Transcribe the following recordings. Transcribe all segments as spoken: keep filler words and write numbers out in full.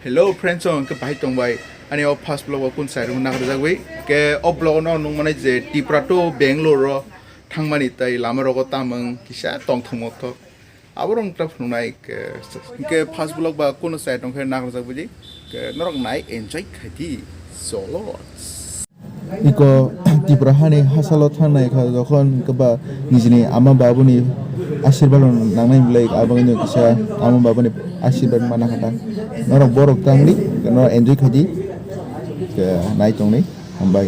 Hello friends, ang ke bahai tong bai. Ani o first vlog o kun sai rung nak rajak bai. Ke o vlog no nung mane je Tipra to Bangalore ro thang mani tai lama rogo tamang kisa tong thung mok thok. Abo rong ta phunung nai ke, ke first vlog ba kun sai tong khe nak rajak bai. Ke norok nai enjoy khai di. Solo. Iko Tipra hani hasalo thangnai kha, jokhon keba nijini ama babuni asirwad nangnai belai, abangni kisa ama babuni asirwad mana kha ta. Norok borok tangdi, norok enjoy khaidi, ke nai tongni, hambai.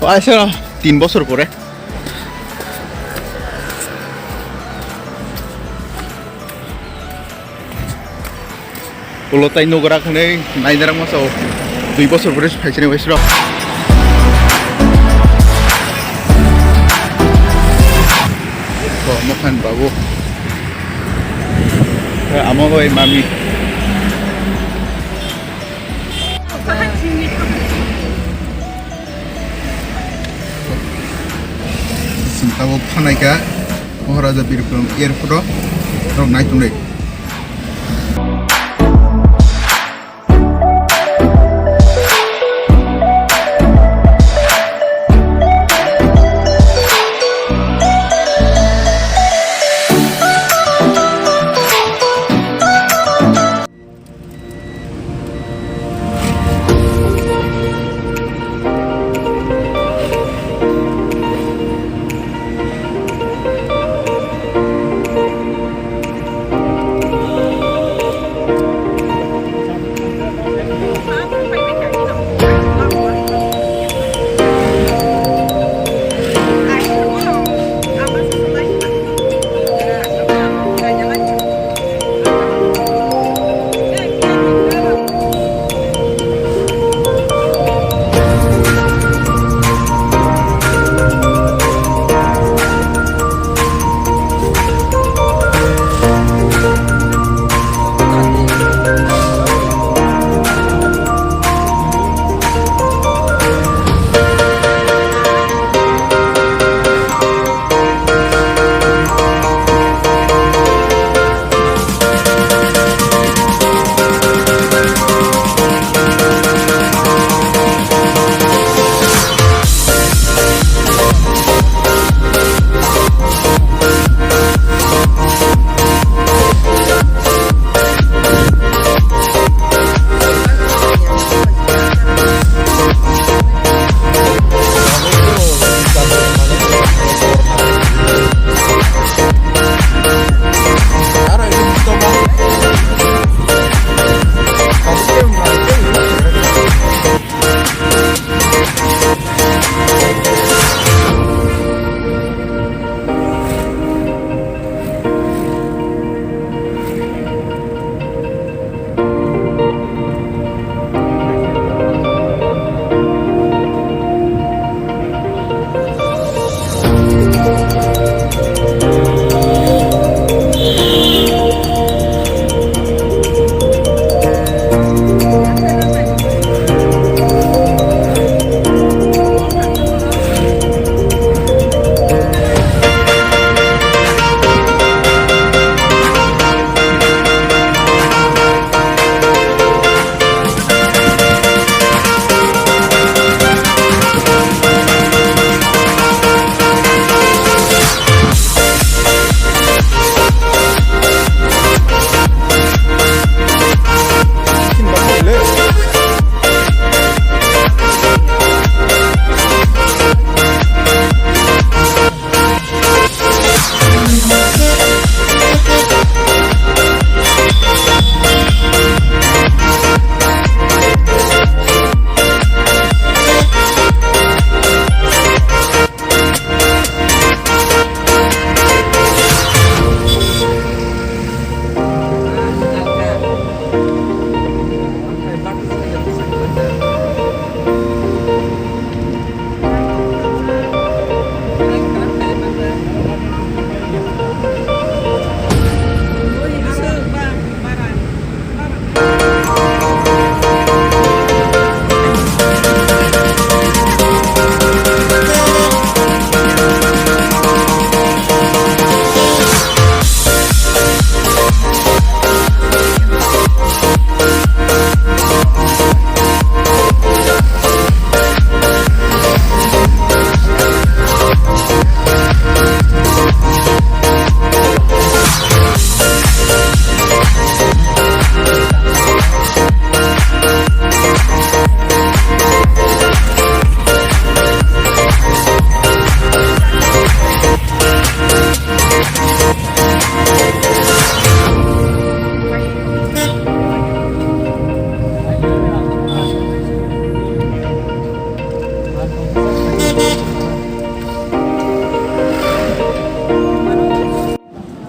Aisa tin bosor pore. Ulo tai nogra khwnwi nainarak masa o dui bosor pore phaisani waisrok. Ko mokhan babu. Amo bai mami. Sing tabuk phanai kha Maharaja Bir Bikrama Airport o, norok nai tongnai.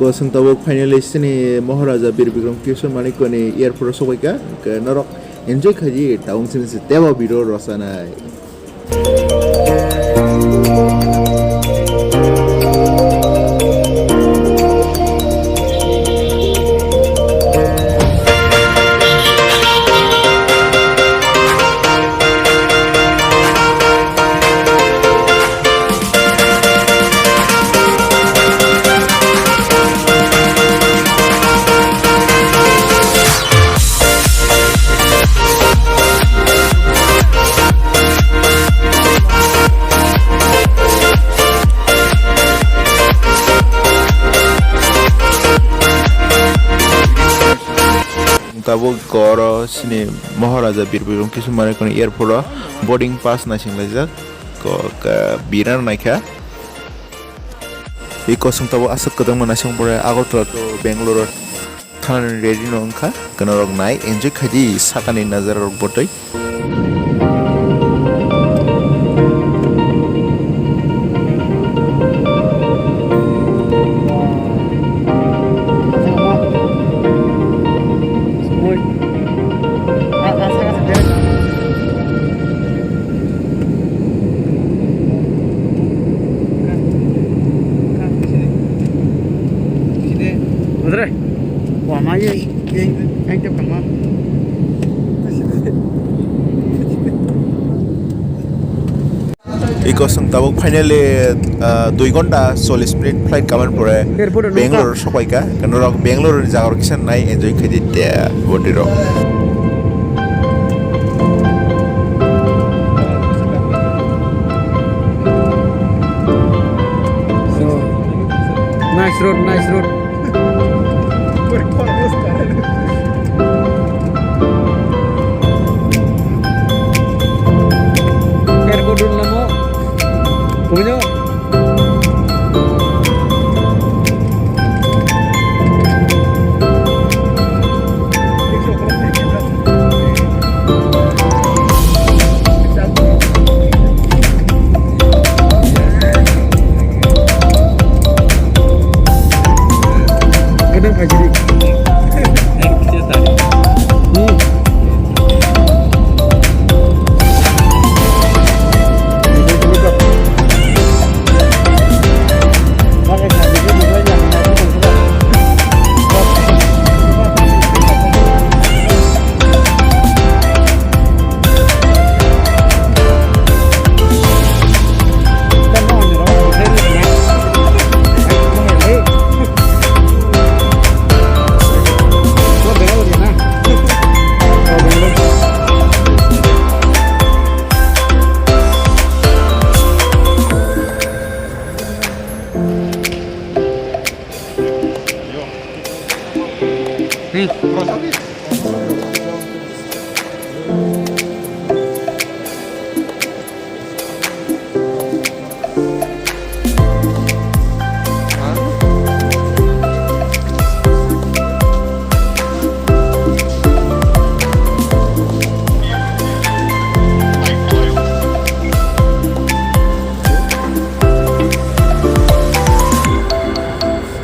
Kosong tabuk finally sini Maharaja Bir Bikram Kishore Manikya ni airport o sokoi ka, hwnkhe norok enjoy khaidi tabuk sini se tebo video rwchanai. Tabuk oro sini Maharaja Bir Bikram Kishore Manikya ni airport o boarding pass naising laijak, ko ka biran naikha. I kosong tabuk aswk kwbangma naising pore Agartala to Bangalore o thanani ready no wngkha. Norok nai enjoy khaidi sakani nazara rok botwi. Wama ye, yang, yang tep kama. Iko song tabuk finally, ah, dui ghonta chollish minute flight kaman pore Airport o nungkha. Bangalore sopaika. Norok Bangalore ni jaga rok kisa nai enjoy khaidi te boti rok. So, nice road, nice road. Airport dun lamo. Kumino. Kadang kajiri. Hmm.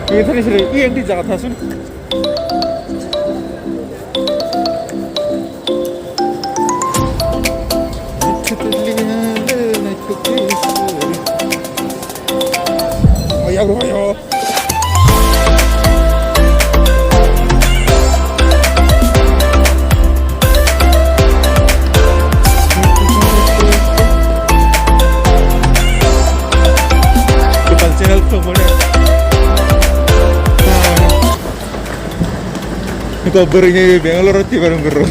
Ini tadi sini, iya, di Jakarta sun. Ayo, ayo. Channel ko bore. Ko bwrwini Bangalore tibar wngkha.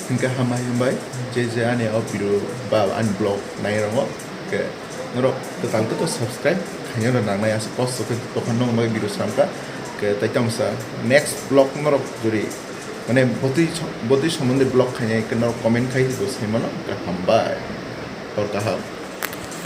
Hingke hamai himbai, je je ani o video ba ani vlog nai rongo, ke norok kwtal kwtal subscribe khaina rw nangnai, aswk kosto khe tokha nokni bagwi video swnamkha, ke tai tamsa next vlog norok jori Mane botwi so-, botwi somondi vlog khainai khe norok comment khai di, bo sai mano, khe hambai. Hor kaham.